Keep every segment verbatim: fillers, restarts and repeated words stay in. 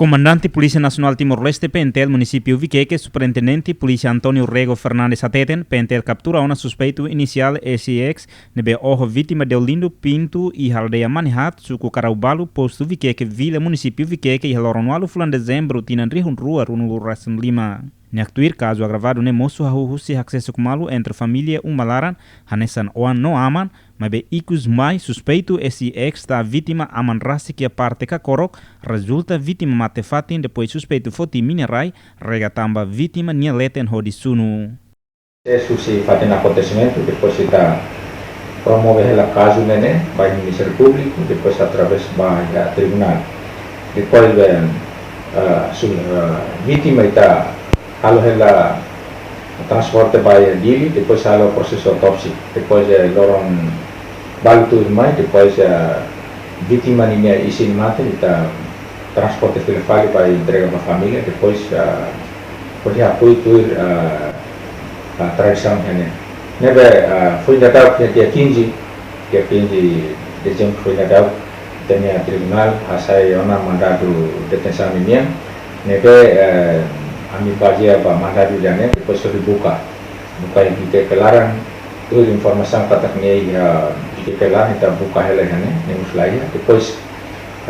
Komandante Polísia Nasionál Timor-Leste, P N T L, Munisípiu Viqueque, Superintendente Polísia António Rego Fernandes hateten, P N T L kaptura ona suspeitu inisiál S I X ne'ebé oho vítima Deolindo Pinto iha aldeia Manihat, suku Karaubalu, postu Viqueque, vila, Munisípiu Viqueque, iha loron ualu fulan Dezembru tinan rihun rua ruanulu resin lima. Nia haktuir kazu agravadu ne'e mosu hahú husi haksesuk malu entre família uma laran, hanesan oan no aman, maibé ikus mai suspeitu S I X tau vítima aman rasik iha parte kakorok, rezulta vítima mate fatin, depois suspeitu foti mina-rai, rega tanba vítima nia leten hodi sunu. Prosesu husi fatin akontesimentu, depois ita promove hela kazu ne'e ne'e ba Ministériu Públiku, depois através ba iha tribunál. Depois, eh, eh, su-, eh, vítima ita halo hela transporte ba iha Dili, depois halo prosesu autópsia. Depois, eh, loron balu tuirmai, depois, eh, vítima ninia isin mate, ita transporte fila fali ba entrega ba família, depois, eh, hodi apoiu tuir, eh, eh, tradisaun iha ne'e. Ne'ebé, eh, foin daudauk iha dia quinze, dia quinze Dezembru foin daudauk, ita-nia tribunál hasai ona mandadu detensaun ninian, ne'ebé, eh, ami bazeia ba mandadu ida-ne'e, depois hodi buka. Buka iha Viqueque laran, tuir informasaun katak nia iha Viqueque laran, ita buka hela iha ne'e, ne'e mós la iha. Depois,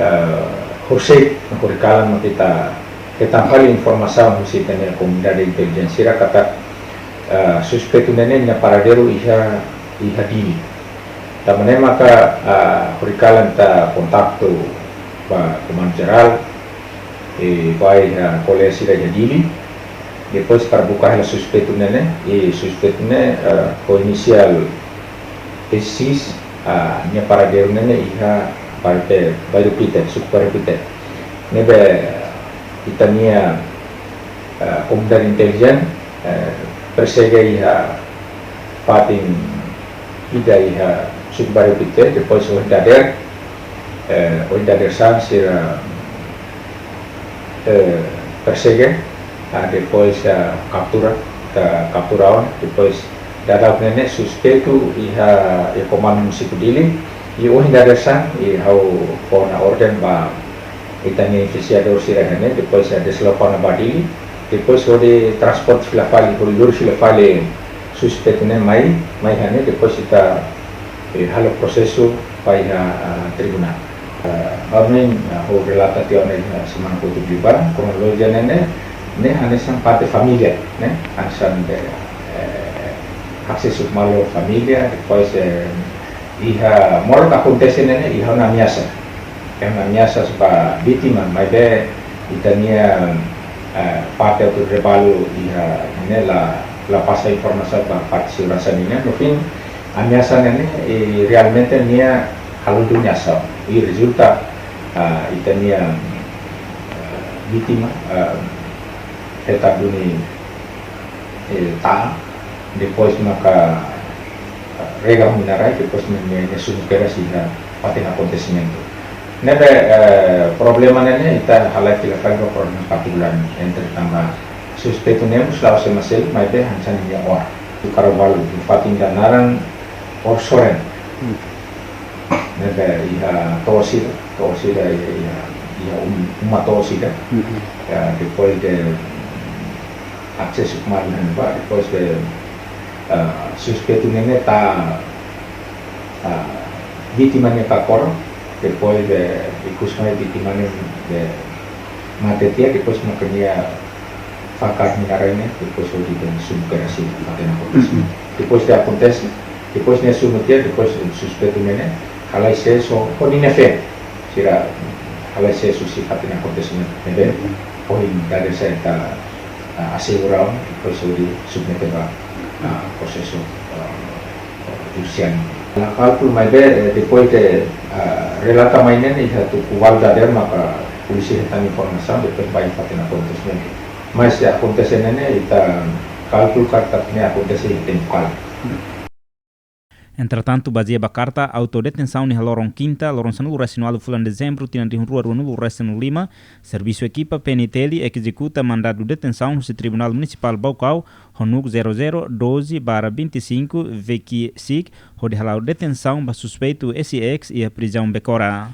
eh, horisehik, horikalan mak ita hetan fali informasaun husi ita-nia komunidade intelijen sira katak, eh, suspeitu ne'e ne'e nia paradeiru iha, iha Dili. Tanba ne'e maka, ah, horikalan ita kontaktu ba Komandu Jerál, eh, ba iha kolega sira iha Dili. Depois para buka hela suspeitu ne'e ne'e, i suspeitu ne'e, eh, ho inisiál S X, ah, nia paradeiru ne'e ne'e iha parte Bairru Pite, suku Bairru Pite. Ne'ebé, eh, ita-nia, eh, komunidade intelijen, eh, persege iha fatin ida iha suku Bairru Pite, depois ohin dadeer, eh, ohin dadeer-saan sira, eh, persege, ah, depois, ah, kaptura, ita kaptura ona, depois daudauk ne'e ne'e suspeitu iha, iha komandu munisípiu Dili, i ohin dadeer-saan, i ha'u fó ona orden ba ita-nia investigadór sira iha ne'e, depois, eh, desloka ona ba Dili, depois hodi transporte fila fali, hodi lori fila fali suspeitu ne'e mai, mai iha ne'e, depois ita, eh, halo prosesu ba iha, ah, tribunál. Ah, ha'u hanoin, ah, ha'u relata tiha ona iha semana kotuk liubá, kronolojia ne'e ne'e, ne'e hanesan parte família, ne'e, hanesan be, eh, haksesuk malu família, depois, eh, iha modo akontese ne'e ne'e, iha ona ameasa. Iha ona ameasa ba vítima, maibé ita-nia, eh, parte autoridade balu iha ne'e la, la pasa informasaun ba parte seguransa nian. No fim, ameasa ne'e ne'e, i realmente nia halo duni asaun. I rezulta, ah, ita-nia, ah, vítima, ah, hetan duni, eh, ta'a, depois maka, ah, rega mina-rai, depois nia, nia sunu kedas iha fatin akontesimentu. Ne'ebé, eh, problema ne'e ne'e ita halai fila fali ba problema partikulár entre tanba suspeitu ne'e mós la'ós ema seluk, maibé hanesan nia oan. Suku Karaubalu, fatin ida naran Orsoren. Hmm. Ne'ebé iha to'os ida, to'os ida iha, iha, iha um-, uma to'os ida. Hmm. Ya, depois de, mm, haksesuk malu ne'ebá, depois de, ah, suspeitu ne'e ne'e tau, ah, vítima nia kakorok, depois de, ikus mai vítima ne'e, de, mate tiha, depois maka nia fakar mina-rai ne'e, depois hodi ita sunu kedas iha fatin akontesimentu. Mhm. Depois de akontese, depois nia sunu tiha, depois suspeitu ne'e ne'e halai sees ho ninia feen. Sira halai sees husi fatin akontesimentu. Ne'ebé, mhm, ohin dadeer-saan ita, ah, asegura ona, depois hodi submete ba, ah, prosesu, ah, judisiál. Ha'u kálkula maibé, eh, depois de, ah, relata mai ne'e ne'e iha tuku ualu dadeer maka polísia hetan informasaun, depois ba iha fatin akontesimentu. Mas se akontese ne'e ne'e, ita kálkula katak ne'e akontese iha tempu kalan. Entretantu, bazeia ba karta autodetensaun iha loron kinta, loron sanulu resin ualu fulan Dezembru, tinan rihun rua ruanulu resin lima, servisu ekipa P N T L ezekuta mandadu detensaun husi Tribunál Munisipál Baucau, ho númeru zero zero doze barra vinte e cinco V Q SIC, hodi hala'o detensaun ba suspeitu S I X iha prizaun Becora.